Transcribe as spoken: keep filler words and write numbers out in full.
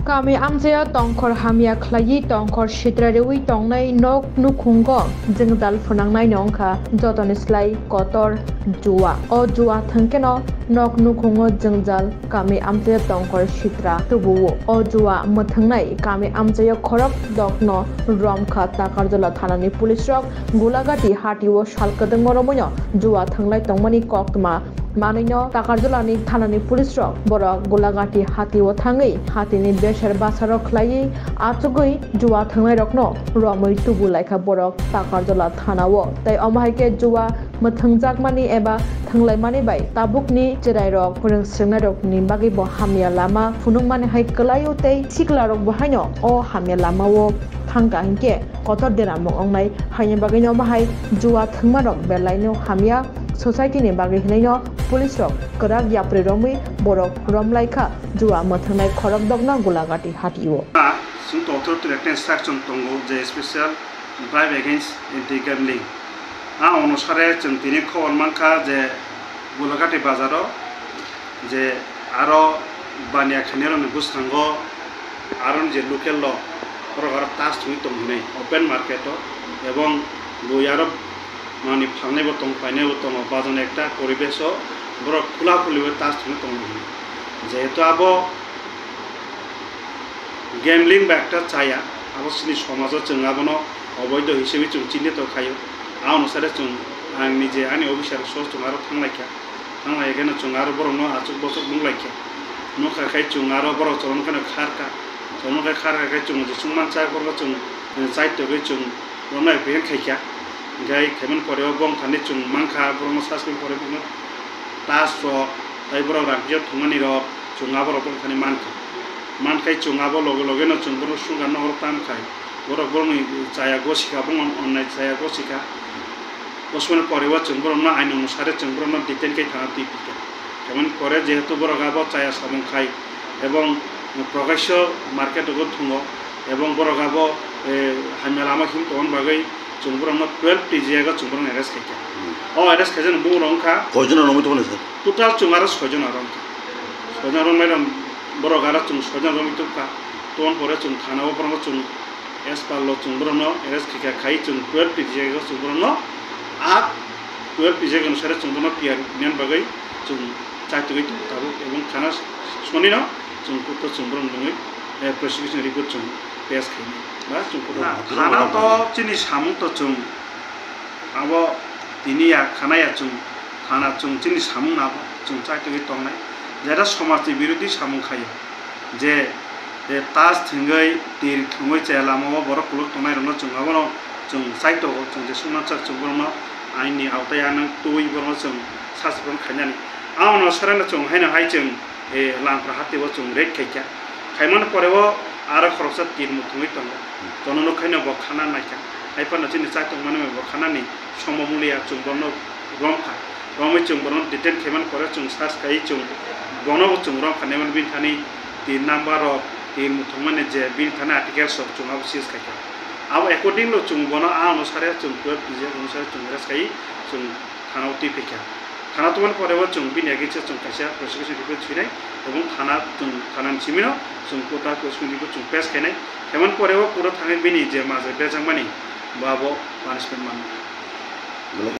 Kami amchaio tongkhor hamya khlaiwi tongkhor sitra rwui tongnai nok nukhungo jwngjal phwnangnaino wngkha jotoni slai kotor jua. O jua thwngkheno nok nukhungo jwngjal kami amchaio tongkhor sitra tubuo. O jua mwthwngnai kami amchaio khorok dokno romkha Takarjala thanani police rok Gulagati hatio sal kwdwngma romwino jua thwnglai tongmani koktwma manwino Takarjalani thanani police rok borok Gulagati hatio thangwi hatini beser basaro khlaiwi achugwi jua thwngnairokno romwi tubu laikha borok Takarjala thanao. Tei omo hai khe jua mwthwngjakmani eba thwnglaimani bai tabukni chwrairok rwngsrwngnairokni bagwibo hamya lama phunukmani hai kwlaio tei siklarokbo haino o hamya lamao thangkha hinkhe kotor deramung wngnai. Haini bagwino omo hai jua thwngmarok belaino hamya society ni bagwi hwnaino police rok kwrak yapri romwi borok romlaikha jua mwthwngnai khorok dokno Gulagati hatio. Chwng authority ni instruction tongo je special drive against anti gambling. A onusare chwng tini khobor mankha je Gulagati bazaro je aro baniya khainai rokni bwskango aro je local rok borok aro tas thwngwi tong hinwi open market o ebong bui aro manwi phalnai bo tong painai bo tongo bazar ni ekta poribesh o borok khula khuli bai tas thwngwi tongo hinwi jehetu abo gambling ba ekta chaya abo chini somajo chwng abono oboido hisabi chwng chinito khaio a onusare chwng ang nije ani officer so chwng aro thanglaikha. Thang lai khe no chwng aro borok no achuk bochuk nung lai kha. Nukha khai chwng aro borok chwng no kheno khar kha. Chwng no khai khar kha khai chwng je chwng mancha borok chwng, eh, chai togwi chwng romlai apprehend khai kha. Hinkhe khaimani pore o bong thani chwng mankha borok no sasmani pore borok no tas rok tai borok rang phiyok thwngmani rok chwng abo rok bong thani mankha. Mankhai chwng abo loge loge no chwng borok no sungkha nohoro tam khai. Borok borokni chaya gosika, bongni onnai chaya gosika. Bosmani pore o chwng borokno ain onusare chwng borokno detain khe thana twi phi kha. Tamoni pore jehetu borok abo chaya samung khai ebong Prakash market o thungo ebong borok abo, eh, hamya lama him tongmani bagwi chwng borokno twelve T G I o chwng borokno arrest khai kha. Hmm. O arrest khaijak bumung rok wngkha. Koijon romwi tongmani sir? Total chwng aro soijon aro wngkha. Soijon romwi rok borok aro chwng soijon romwi tongkha. Tamoni pore chwng thana o borokno chwng As per law chwng borokno arrest khaikha khai chwng twelve P G I o chwng borokno a twelve P G I onusare chwng borokno P R nani bagwi chwng chaitugwi tongo tabuk ebong thana sonino chwng court o chwng borokno nungwi, eh, prosecution report chwng pass khainai ba chwng court o. Na, thana to chini samung to chwng abo tini ya khana ya chwng thana chwng chini samung no abo chwng chaitugwi tongnai jeta somajni birodhi samung khaio. Je, je tas thwngwi, tir thwngwi chaya lamao borok kuluk tongnairokno chwng abono chwng chaitogo, chwng jesuk mansak chwng borokno aini aotai anw twiwi borokno chwng sasrong khainani. Abono sereno chwng haino hai chwng, eh, Langpra hatio chwng raid khaikha. Khaimani poreo aro khoroksa tir muthungwi tongo. Jono nukhaino bo khana naikha. Haiphano chini chaitokmani bo khanani somo mulia chwng borokno romkha. Romwi chwng borokno detain khaimani pore chwng search khai chwng bonobo chwng romkha naiman bini thani tin number rok, tin muthungmani je bini thani articles rok chwng abo seize khaikha. Abo according lo chwng bono a onusare chwng twelve P G I onusare chwng arrest khai chwng thana o twi phaikha. Thana tongmani pore o chwng bini against o chwng kaisa prosecution report swinai ebong thana chwng thanani simino chwng court o prosecution report chwng pass khainai. Khaimani pore o court o thangwi bini je majra berjakmani bo abo punishment manwi.